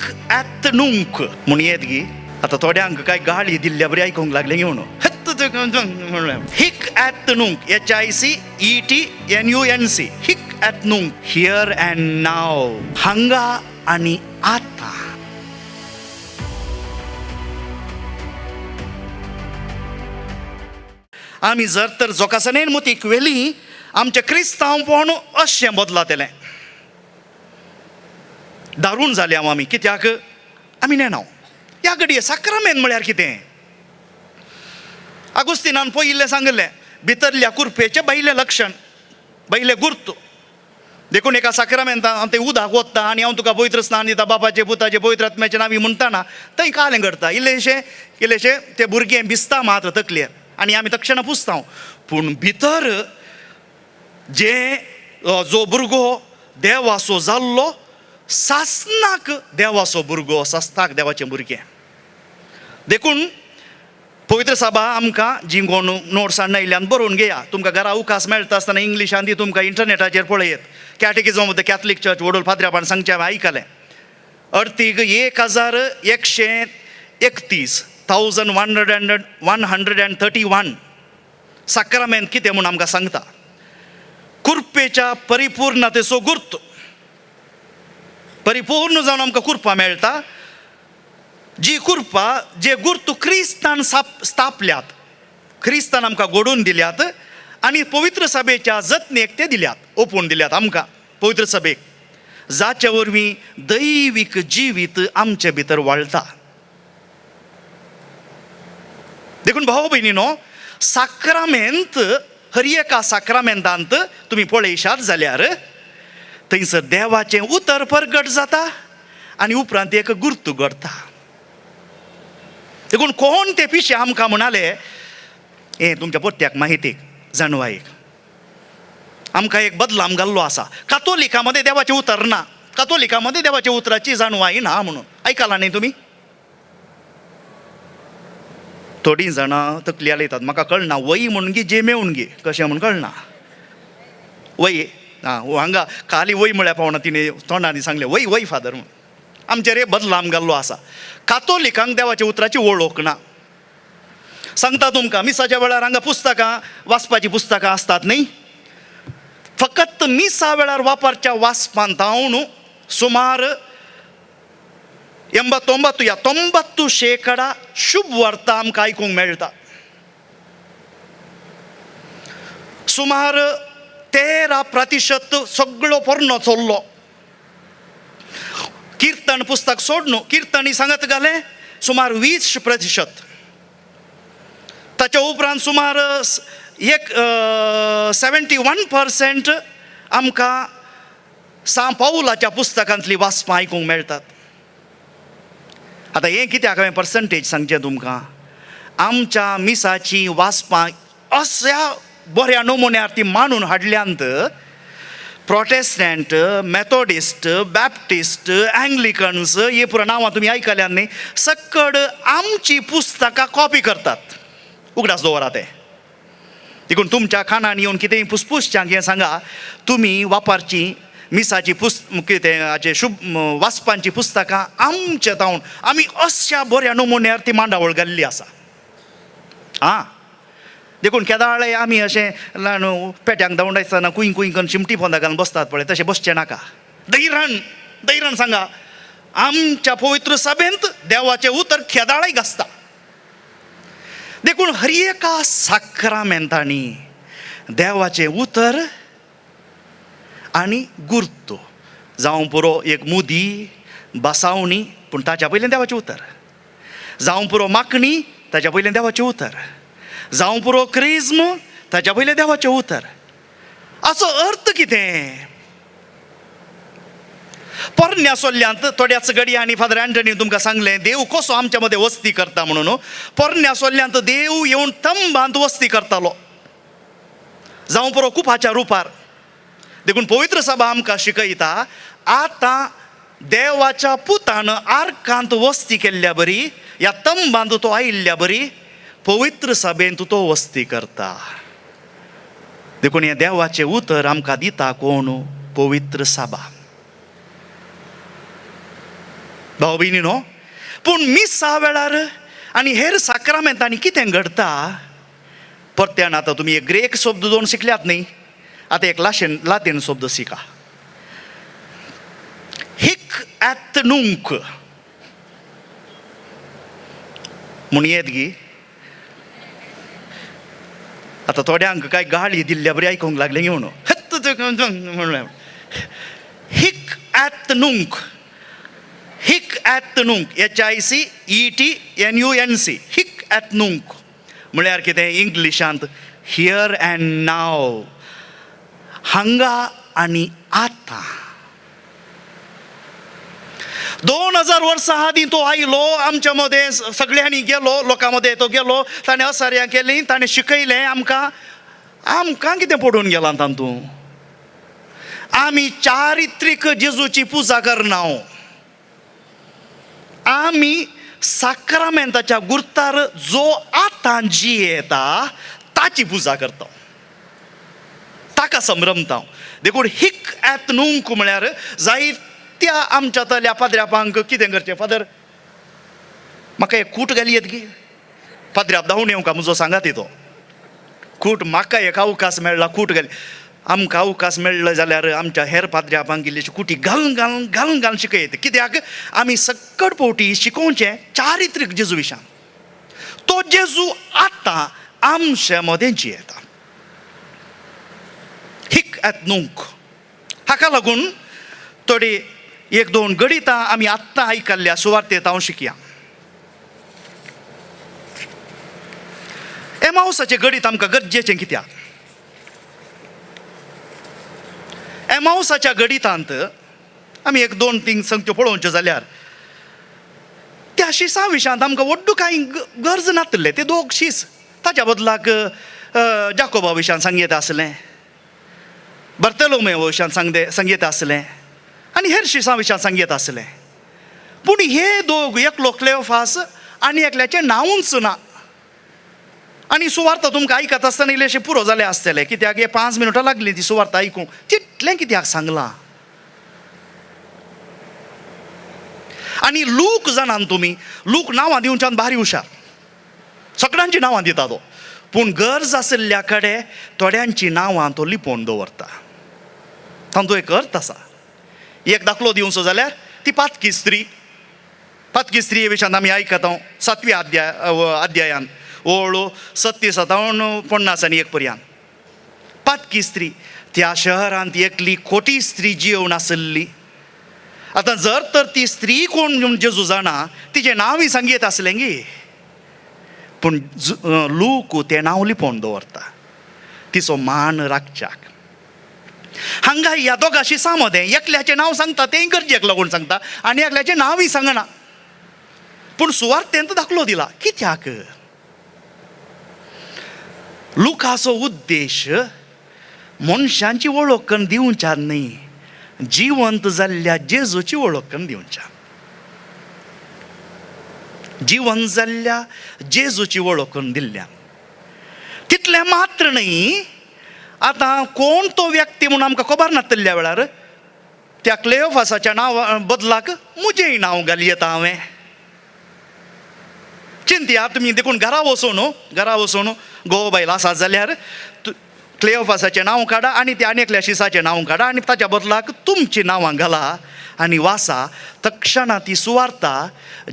हिक ॲत नुंक म्हूण येत गी. आतां थोड्यांक काय गाळी दिल्ल्या बरी आयकूंक लागलें घेवन म्हणलें हिक ॲत नुंक, H I C E T N U N C, hic et nunc, here and now, हांगा आनी आतां. आमी जर तर जोकासनेन मोतीक व्हेली आमचें क्रिस्तांवपण अशें बदलातलें. दारून जाले हांव आमी, कित्याक आमी नेणाव ह्या घडये साक्रामेंत म्हळ्यार कितें. आगुस्तिनान पयिल्लें सांगिल्लें, भितरल्या कुरपेचें भायलें लक्षण, भायलें गुर्त. देखून एका साक्रामेंतान हांव तें उदक वता आनी हांव तुका पवित्र स्नान दिता बापाचें पुताचें पवित्र आत्म्याचें नांवी म्हणटाना थंय कालें घडटा, इल्लेशें इल्लेशें तें भुरगें भिजता मात्र तकलेर आनी आमी तक्षणा पुसता. पूण भितर जे जो भुरगो देवाचो जाल्लो, सासनाक देवाचो भुरगो, सासनाक देवाचें भुरगें. देखून पवित्र सभा आमकां जी कोण नोट्स हाडून बरोवन घेया. तुमकां घरा उकास मेळटा आसतना इंग्लिशान ती तुमकां इंटरनेटाचेर पळयत. Catechism of the Catholic church वडोल फादराबान सांगचें हांवें आयकलें. अर्थीक 1131, 1131 साक्रामेंत कितें म्हूण आमकां सांगता. कुरपेच्या परिपूर्णतेचो गुर्त, परिपूर्ण जावन आमकां कुरपा मेळटा. जी कुरपा जे गुर्त क्रिस्तान स्थापल्यात, क्रिस्तान आमकां घडोवन दिल्यात आनी पवित्र सभेच्या जतनेक ते दिल्यात, ओपून दिल्यात आमकां पवित्र सभेक, जाचे वरवीं दैवीक जिवीत आमचे भितर वाळटा. देखून भाव भयणीनो, साक्रामेंत हर एका साक्रामेंतांत तुमी पळयशात जाल्यार थंयसर देवाचें उतर परगट जाता आनी उपरांत एक गुर्त घडटा. देखून कोण ते पिशे आमकां म्हणाले, हें तुमच्या पोत्याक माहितीक जाणवायेक आमकां एक बदलाम घाल्लो आसा. कातोलिका मदें देवाचें उतर ना, कातोलिका मदें देवाच्या उतराची जाणवाय ना म्हणून आयकलां न्ही तुमी. थोडीं जाणां तकली हालयतात, म्हाका कळना वय म्हणून गी जे मेळून गी कशें म्हूण कळना. वय आं हांगा खाली वय म्हळ्यार पावना, तिणें तोंडांनी सांगलें वय वय फादर म्हूण. आमचेर हे बदलाम घाल्लो आसा. कातोलिकांक देवाच्या उतराची वळख ना. सांगता तुमकां, मिसाच्या वेळार हांगा पुस्तकां वाचपाचीं पुस्तकां आसतात न्ही, फकत मिसा वेळार वापरच्या वाचपांत हांव सुमार 89 या 90% शुभ वार्ता आमकां आयकूंक मेळटा. सुमार 13% सगळो पोरणो चल्लो. किर्तन पुस्तक सोडनु किर्तनी सांगत घालें सुमार 20%. ताच्या उपरांत सुमार एक 71% आमकां सांत पावलाच्या पुस्तकांतली वाचपां आयकूंक मेळटात. आतां हें कित्याक हांवें पर्संटेज सांगचें तुमकां, आमच्या मिसाची वाचपां अश्या बऱ्या नमुन्यार ती मांडून हाडल्यांत. प्रोटेस्टंट, मेथोडिस्ट, बॅप्टिस्ट, अँग्लिकन्स हे पुरा नांवां तुमी आयकल्यात न्ही, सक्कड आमची पुस्तकां कॉपी करतात. उगडास दवरा तें. देखून तुमच्या कानान येवन कितेंय पुसपुसच्यांक हें सांगा, तुमी वापरची मिसाची कितें हाचे शुभ वाचपांची पुस्तकां आमचे तावन आमी अश्या बऱ्या नमुन्यार ती मांडावळ घाल्ली आसा. आं देखून केदाळे आमी अशें ल्हान पेट्यांक धांवडायतना कुंय कुंय करून शिमटी पोंदा घालून बसतात पळय, तशें बसचें नाका. धैरान धैरान सांगा, आमच्या पवित्र सभेंत देवाचें उतर केदाळय गाजता. देखून हर एका साक्रामेंतांनी देवाचें उतर आनी गुर्त जावं पुरो एक मुदी बसावणी, पूण ताच्या पयलें देवाचें उतर, जावं पुरो मागणी ताच्या पयलें देवाचें उतर, जावं पुरो क्रिज्म ताच्या पयलें देवाचें उतर. हाचो अर्थ कितें? पोरण्या सोल्ल्यांत थोड्याच घडयांनी फादर अँटनी तुमकां सांगलें देव कसो आमच्या मदें वस्ती करता म्हणून. पोरण्या सोल्ल्यांत देव येवन तंबांत वस्ती करतालो, जावं पुरो कुपाच्या रुपार. देखून पवित्र सभा आमकां शिकयता, आतां देवाच्या पुतान आर्कांत वस्ती केल्ल्या बरी, ह्या तंबांत तो आयिल्ल्या बरी पवित्र सभेंत तो वस्ती करता. देखून हें देवाचें उतर आमकां दिता कोण? पवित्र सभा. भाव भयणी न्हू, पूण मिसा वेळार आनी हेर साक्रामेंतांनी कितें घडता? परत्यान आतां तुमी एक ग्रेक शब्द दोन शिकल्यात न्ही, आतां एक लातीन शब्द शिका, हिक एत नुंक म्हूण येत गी. आतां थोड्यांक काय गाळी दिल्ल्या बरी आयकूंक लागलें घेवन म्हणलें हिक एत नुंक, हिक एत नुंक, H I C E T N U N C, hic et nunc म्हळ्यार कितें इंग्लिशांत here and नाव, हांगा आनी आतां. 2000 वर्सां आदीं तो आयलो आमच्या मदें, सगळ्यांनी गेलो, लोकां मदें तो गेलो, ताणें असार्यां केलीं, ताणें शिकयलें आमकां. आमकां कितें पडून गेलां तातूंत? आमी चारित्रीक जेजूची पुजा करना, आमी साक्रामेंताच्या गुर्तार जो आतां जियेता ताची पुजा करता, ताका संभ्रमता. देखून हिक एत नुंक म्हळ्यार जायत्या आमच्या तल्या पाद्र्यापांक कितें करचें, फादर म्हाका एक कूट घाली येत गी, पाद्र्याप धांवून येवंक म्हजो सांगात तो कूट, म्हाका एक अवकाश मेळ्ळा कूट घाली. आमकां अवकाश मेळ्ळो जाल्यार आमच्या हेर पाद्र्यापांक इल्लीशी कुटी घालून घालून घालून घालून शिकयत, कित्याक आमी सक्कड फावटी शिकोवचें चारित्रीक जेजू विशान. तो जेजू आतां आमचे मदें जियेता, हिक एत नुंक. हाका लागून थोडी एक दोन गणितां आमी आत्तां आयकल्ल्या सुवार्तेंत हांव शिकया. एमावसाचें गणीत आमकां गरजेचें कित्याक? एमावसाच्या गणितांत आमी एक दोन तीन संगत्यो पळोवच्यो जाल्यार त्या शिसां विशांत आमकां व्हड्डू कांय गरज नातलें. ते दोग शीस ताच्या बदलाक जाकोबा विशांत सांगयत आसलें, बर्तलोमेव विशांत सांगयत आसलें आनी हेर शिसां विशांत सांगयत आसलें. पूण हे दोग, एकलो क्लेओफास आनी एकल्याचें नांवूच ना. आनी सुवार्ता तुमकां आयकत आसतना इल्लेशें पुरो जालें आसतलें, कित्याक हे 5 मिनटां लागलीं ती सुवार्ता आयकूंक, तितलें कित्याक सांगलां. आनी लूक जाणान तुमी, लूक नांवां दिवच्यान भारी हुशार, सगळ्यांची नांवां दिता तो, पूण गरज आशिल्ल्या कडेन थोड्यांची नांवां तो लिपोवन दवरता. तांचो एक अर्थ आसा. एक दाखलो दिवचो जाल्यार ती पातकी स्त्री, पातकी स्त्री विशयान आमी आयकता 7व्या अध्यायान ओळ 37 50 आनी 1 पर्यंत. पातकी स्त्री, त्या शहरांत एकली खोटी स्त्री जियोवन आसली. आतां जर तर ती स्त्री कोण म्हूण जेजू जाणा, तिचें नांवूय सांगयत आसलें गी, पूण लूक तें नांव लिपोवन दवरता तिचो मान राखच्याक. हांगा ह्या दोगां शिसां मदें एकल्याचें नांव सांगता तेंय गरजेक लागून सांगता आनी एकल्याचें नांवूय सांगना, पूण सुवार्थेंत दाखलो दिला. कित्याक? लुकाचो उद्देश मनशांची वळख करून दिवच्या न्हय, जिवंत जाल्ल्या जेजूची वळख करून दिवच्या. जिवंत जाल्ल्या जेजूची वळख करून दिल्ल्या. तितलें मात्र न्हय, आतां कोण तो व्यक्ती म्हूण आमकां खबर नातिल्ल्या वेळार त्या क्लेओफासाच्या नांव बदलाक म्हजेंय नांव घाली येता. हांवें चिंतया तुमी देखून घरा वचून, घरा वचून घोव बायल आसा जाल्यार क्लेओफासाचें नांव काडा आनी त्या आनी एकल्या शिसाचें नांव काडा आनी ताच्या बदलाक तुमचीं नांवां घाला आनी वासा. तक्षणा ती सुवार्ता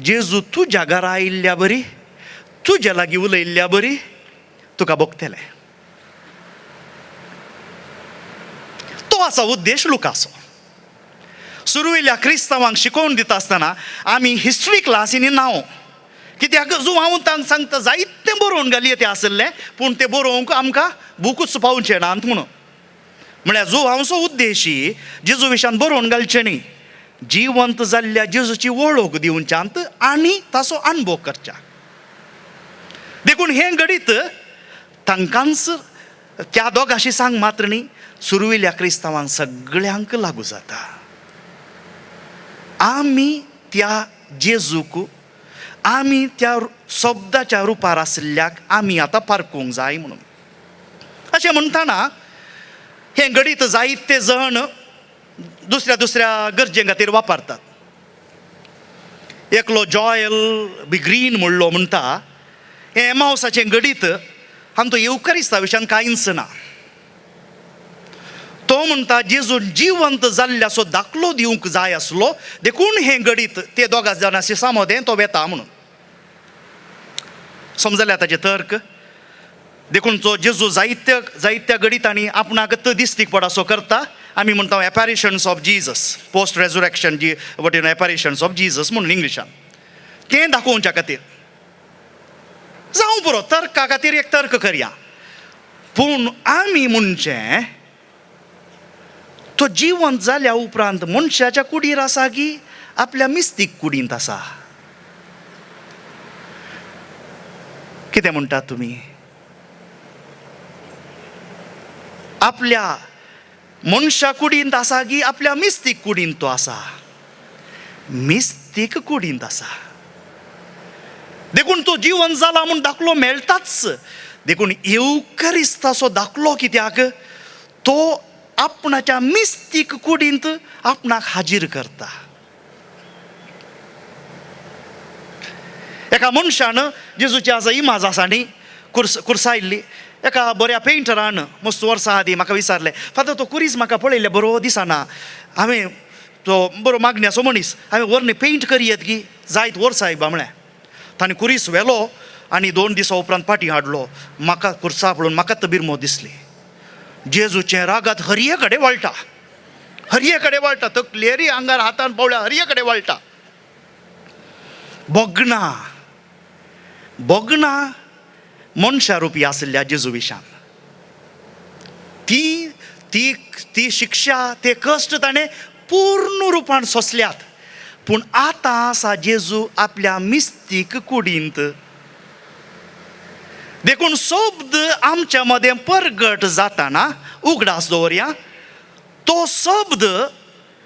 जेजू तुज्या घरा आयिल्ल्या बरी, तुज्या लागीं उलयिल्ल्या बरी तुका भोगतलें. तो आसा उद्देश लुकाचो. सुरवेल्या क्रिस्तांवांक शिकोवन दिता आसतना आमी हिस्ट्री क्लासींनी नांव, कित्याक जुवांव तांकां सांगता जायतें बरोवन घाली तें आसलें, पूण तें बरोवंक आमकां बुकूच पावचें नात म्हणून. म्हळ्यार जुवांवचो उद्देशी जेजू विशान बरोवन घालचें न्ही, जिवंत जाल्ल्या जेजूची वळख दिवच्यांत आनी ताचो अणभव करच्या. देखून हें घडीत तांकांच त्या दोगाशी सांग मात्र न्ही, सुरवेल्या क्रिस्तांवांक सगळ्यांक लागू जाता. आमी त्या जेजूक, आमी त्या शब्दाच्या रुपार आशिल्ल्याक आमी आतां पारकूंक जाय म्हणून. अशें म्हणटना हें घडीत जायते जण दुसऱ्या दुसऱ्या गरजे खातीर वापरतात. एकलो जॉयल बी ग्रीन म्हणलो म्हणटा, हें एमावसाचें घडीत आमचो येवकारिस्ता विशयान कांयच ना. तो म्हणटा जेजून जिवंत जाल्ल्याचो दाखलो दिवंक जाय आसलो देखून हें घडीत ते दोगा जाणां शिसा मदें तो वेता म्हणून. समजल्या ताचे तर्क? देखून तो जेजू जायत्या जायत्या घडितांनी आपणाक तो दिस्तीक पडासो करता. आमी म्हणटा apparitions of Jesus, post resurrection ji what you apparitions of Jesus म्हणून इंग्लिशान तें दाखोवच्या खातीर. जावं पुरो, तर्का खातीर एक तर्क करया. पूण आमी म्हणचें तो जिवंत जाल्या उपरांत मनशाच्या कुडीर आसा की आपल्या मिस्तीक कुडींत आसा? कितें म्हणटात तुमी? आपल्या मनशा कुडींत आसा की आपल्या मिस्तीक कुडींत तो आसा? मिस्तीक कुडींत आसा. देखून तो जिवन जाला म्हूण दाखलो मेळटाच. देखून येवकरिस्ताचो दाखलो कित्याक तो आपणाच्या मिस्तीक कुडींत आपणाक हाजीर करता. एका मनशान जेजूची आसा इमाज आसा न्ही कुर्सायल्ली, एका बऱ्या पेंटरान मस्त वर्सां आदीं म्हाका विचारलें, फादर तो कुरीस म्हाका पळयल्ले बरो दिसना, हांवें तो बरो मागण्याचो मनीस, हांवें व्हरून पेंट करयेत की जायत वर्सां आयबा म्हळें. ताणें कुरीस व्हेलो आनी 2 दिसां उपरांत पाटी हाडलो. म्हाका कुर्सा पळोवन म्हाका तर बिरमो दिसली. जेजूचें रागात हरये कडेन वळटा, हरये कडेन वळटा, तकलेरी आंगार हातान पावल्या हरये कडेन वळटा. भोगना भोगना मनशा रुपी आशिल्ल्या जेजू विशान ती ती ती शिक्षा ते कश्ट ताणें पूर्ण रुपान सोंसल्यात. पूण आतां आसा जेजू आपल्या मिस्तीक कुडींत. देखून शब्द आमच्या मदें परगट जाताना उगडास दवरया, तो शब्द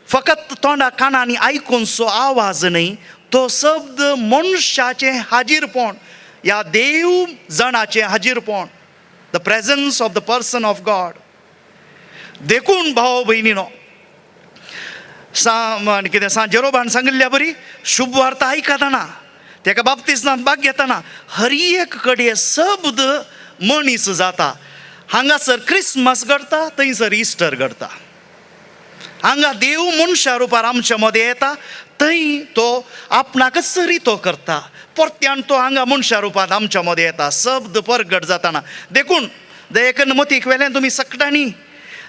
फकत तोंडा कानांनी आयकूनसो आवाज न्हय, तो शब्द मनशाचें हाजीरपण या देव जणाचें हाजीरपण, the presence of the person of God. देखून भाव भयणीनो, सा कितें सा जेरोबान सांगिल्ल्या बरी शुभ वार्ता आयकतना तेका बाप्तिस्मांत भाग घेतना हर एक कडेन शब्द मनीस जाता. हांगासर क्रिसमस घडता, थंयसर इस्टर घडता. हांगा देव मनशा रुपार आमच्या मदें येता, थंय तो आपणाकच रितो करता. परत्यान तो हांगा मनशा रुपांत आमच्या मदें येता, शब्द परगट जाताना. देखून दयेकन मतीक वेल्यान तुमी सगळ्यांनी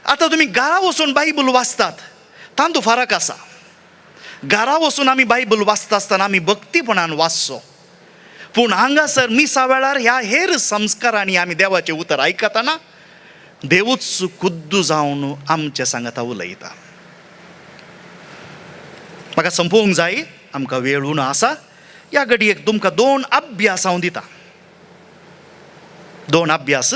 आतां तुमी घरा वचून बायबल वाचतात तांतू फरक आसा. घरा वचून आमी बायबल वाचता आसतना आमी भक्तीपणान वाचचो, पूण हांगासर मिसा वेळार ह्या हेर संस्कारांनी आमी देवाचें उतर आयकतना देवूच खुद्द जावन आमच्या सांगाता उलयता. म्हाका संपोवंक जाय, आमकां वेळ उणो आसा. ह्या घडयेक तुमकां 2 अभ्यास हांव दिता, 2 अभ्यास,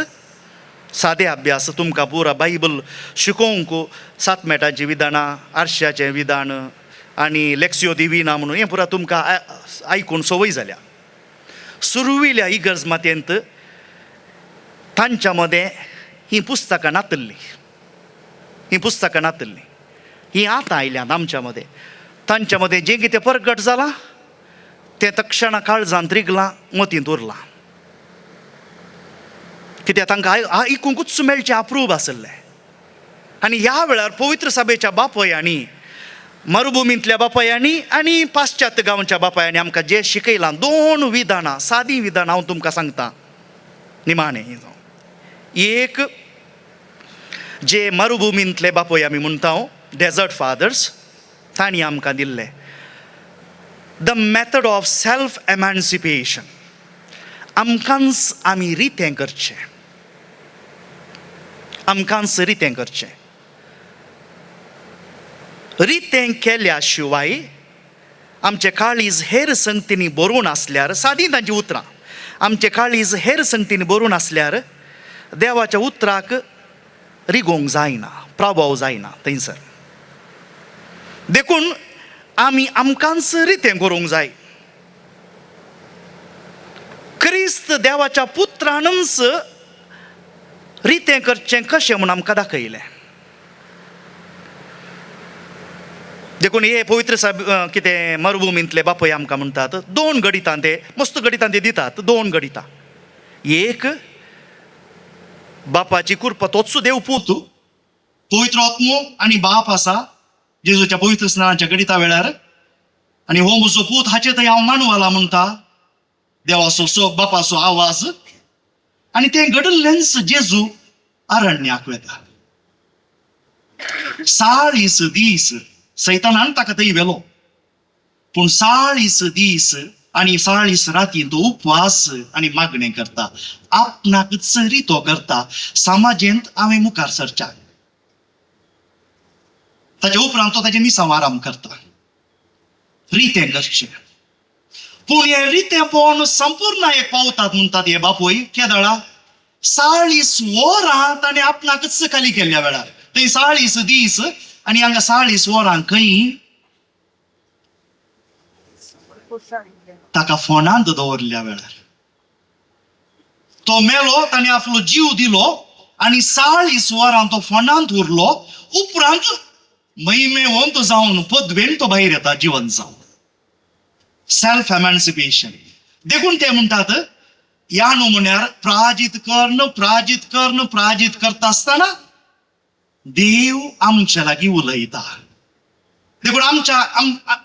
सादे अभ्यास. तुमकां पुरा बायबल शिकोवंक 7 मेटांचीं विधानां, आरशाचें विधान आनी लेक्सियो दिविना म्हणून हें पुरा तुमकां आयकून संवय जाल्या. सुरविल्या इगर्ज मातयेंत तांच्या मदें हीं पुस्तकां नातल्लीं, हीं पुस्तकां नातल्लीं, हीं आतां आयल्यांत आमच्या मदें. तांच्या मदें जें कितें परगट जालां तें तक्षणा काळजांत रिगलां, मतींत उरलां. कित्याक तांकां आयकुंकूच मेळचें अप्रूप आसलें. आनी ह्या वेळार पवित्र सभेच्या बापयांनी, मरुभुमींतल्या बापायांनी आनी पाश्चात्य गांवच्या बापायांनी आमकां जें शिकयलां, 2 विधानां, सादीं विधानां हांव तुमकां सांगता निमाणें. एक जे मरुभुमींतले बापय आमी म्हणटा, डेजर्ट फादर्स, तांणी आमकां दिल्लें the method of self emancipation. आमकांच आमी रितें करचें, आमकांच रितें करचें. रितें केल्या शिवाय आमचे काळीज हेर संगतींनी भरून आसल्यार, सादी तांची उतरां, आमचे काळीज हेर संगतींनी भरून आसल्यार देवाच्या उतराक रिगोवंक जायना, प्रभाव जायना थंयसर. देखून आमी आमकांच रितें करूंक जाय. क्रिस्त देवाच्या पुत्रानूच रितें करचें कशें म्हूण आमकां दाखयलें. देखून हे पवित्र साहेब कितें मरुभुमींतले बापूय आमकां म्हणटात दोन गडितां ते मस्त गडितां ते दितात दोन गडितां. एक बापाची कृपा तोच देव पूत पवित्र आत्मो आनी बाप आसा जेजूच्या पवित्र स्नानाच्या गडिता वेळार आनी हो म्हजो पूत हाचे थंय हांव मानवला म्हणटा देवाचो सो बापाचो आवाज आनी तें घडिल्लेंच जेजू अरण्याक वेता. 40 दीस सैतानान ताका थंय व्हेलो पूण 40 दीस आनी 40 राती तो उपवास आनी मागणें करता आपणाकच रितो करता समाजेंत हांवें मुखार सरच्या. ताच्या उपरांत तो ताचे मिसांव आराम करता रितें करचें. पूण हें रितेंपण संपूर्ण एक पावतात म्हणटात हे बापूय केदळा 40 वरां ताणें आपणाकच खाली केल्ल्या वेळार थंय 40 दीस आनी हांगा 40 वरां खंय ताका फोंडांत दवरल्या वेळार तो मेलो ताणें आपलो जीव दिलो आनी 40 वरां तो फोंडांत उरलो. उपरांत महिमेवंत जावन पदवेन तो भायर येता जिवन जावन सेल्फ एमॅन्सिपेशन. देखून ते म्हणटात ह्या नमुन्यार प्राजीत कर्ण प्राजीत कर्ण प्राजीत करता आसतना देव आमच्या लागीं उलयता. देखून आमच्या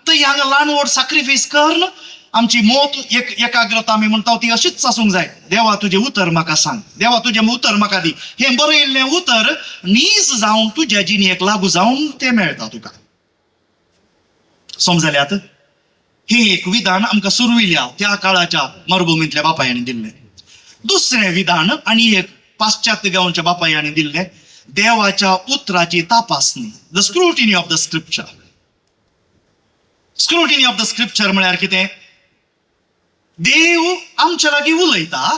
थंय हांगा ल्हान व्हड साक्रिफायस कर्ण आमची मोत एक एकाग्रता आमी म्हणटा ती अशीच आसूंक जाय. देवा तुजें उतर म्हाका सांग, देवा तुजें उतर म्हाका दी. हें बरयल्लें उतर नीज जावन तुज्या जिणेक लागू जावन तें मेळटा तुका. समजल्यात? हें एक विधान आमकां सुरविल्या त्या काळाच्या मरुभुमींतल्या बापायांनी दिल्लें. दुसरें विधान आनी एक पाश्चात्य गांवच्या बापायांनी दिल्लें देवाच्या उतराची तपासणी, the scrutiny of the scripture. Scrutiny of the scripture म्हळ्यार कितें? देव आमच्या लागीं उलयता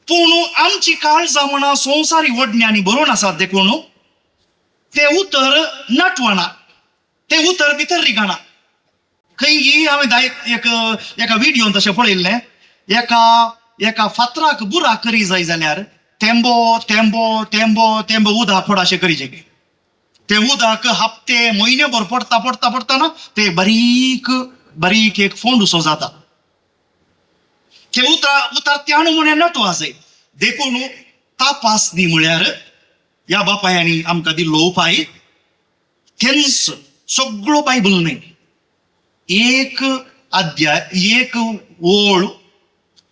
पूण आमची काळजां म्हणा संवसारी वडण्यांनी भरून आसात देखून तें उतर नटवना, तें उतर भितर रिगना. खंय हांवें एक एका व्हिडियोन तशें पळयल्लें एका एका फातराक बुराक करी जाय जाल्यार तेंबो तेंबो तेंबो तेंबो उदक पड अशें करीचें. तें उदक हप्ते म्हयने भर पडता पडता पडटा ते बारीक बारीक एक फोंड उसो जाता. ते उतर उतर त्याण म्हळ्यार नटो आसय. देखून तपासणी म्हळ्यार ह्या बापायांनी आमकां दिल्लो उपाय तेंच सगळो बायबल न्हय एक अध्याय एक ओळ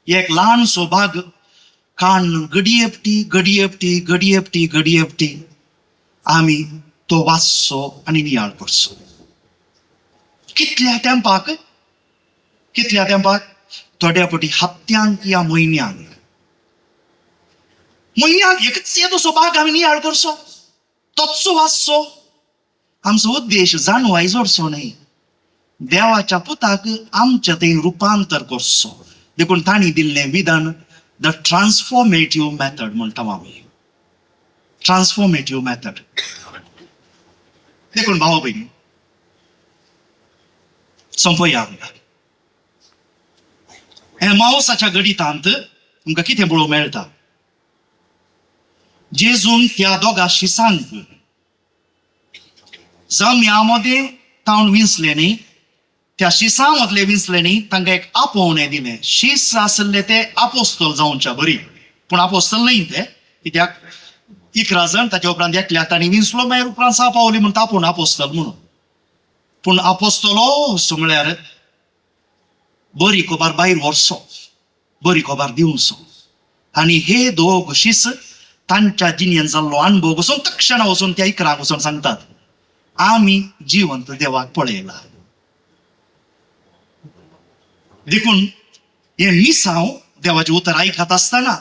एक ल्हानसो भाग काण गडियपटी गडियपटी गडियपटी गडियपटी आमी तो वाचचो आनी नियाळ करचो. कितल्या तेंपाक कितल्या तेंपाक थोड्या फावटी हप्त्यांक या म्हयन्यांक म्हयन्याक एकच येदोसो भाग आमी नियाळ करचो तोच वाचचो. आमचो उद्देश जाणवाय जोडचो न्हय देवाच्या पुताक आमच्या थंय रुपांतर करचो. देखून तांणी दिल्लें विधान the transformative method म्हणटा आमी, ट्रान्सफॉर्मेटीव मेथड. देखून भाव भयणी सोंपया आमकां हे मावसाच्या गणितांत आमकां कितें पळोवंक मेळटा. जेजून त्या दोगा शिसांक जम्या मदें तावन विंचले न्ही, त्या शिसां मदले विंचले न्ही, तांकां एक आपोवणें दिलें. शीस आसले ते आपोस्तल जावच्या बरी पूण आपोस्तल न्हय ते, कित्याक 11 जाण ताच्या उपरांत एकल्याक तांणी विंचलो मागीर उपरांत सा पावली म्हणटा आपूण आपोस्तल म्हणून. पूण आपोस्तलो म्हळ्यार बरी खबर भायर व्हरचो, बरी खबर दिवचो. आनी हे दोग शीस तांच्या जिणेन जाल्लो अणभव वचून तक्षणा वचून त्या 11 वचून सांगतात आमी जिवंत देवाक पळयला. देखून हे मिसांव देवाचें उतर आयकत आसतना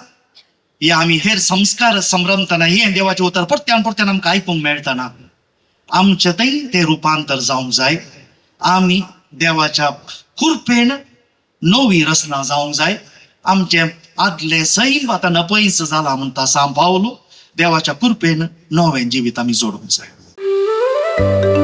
हे आमी हेर संस्कार संभ्रमतना हे देवाचें उतर परत्यान परत्यान आमकां आयकूंक मेळटना आमचें थंय तें रुपांतर जावंक जाय. आमी देवाच्या कृपेन नवी रचना जावंक जाय. आमचें आदलें सैम आतां नपयस जालां म्हणटा सांव पावलो देवाच्या कृपेन नवें जिवीत आमी जोडूंक जाय.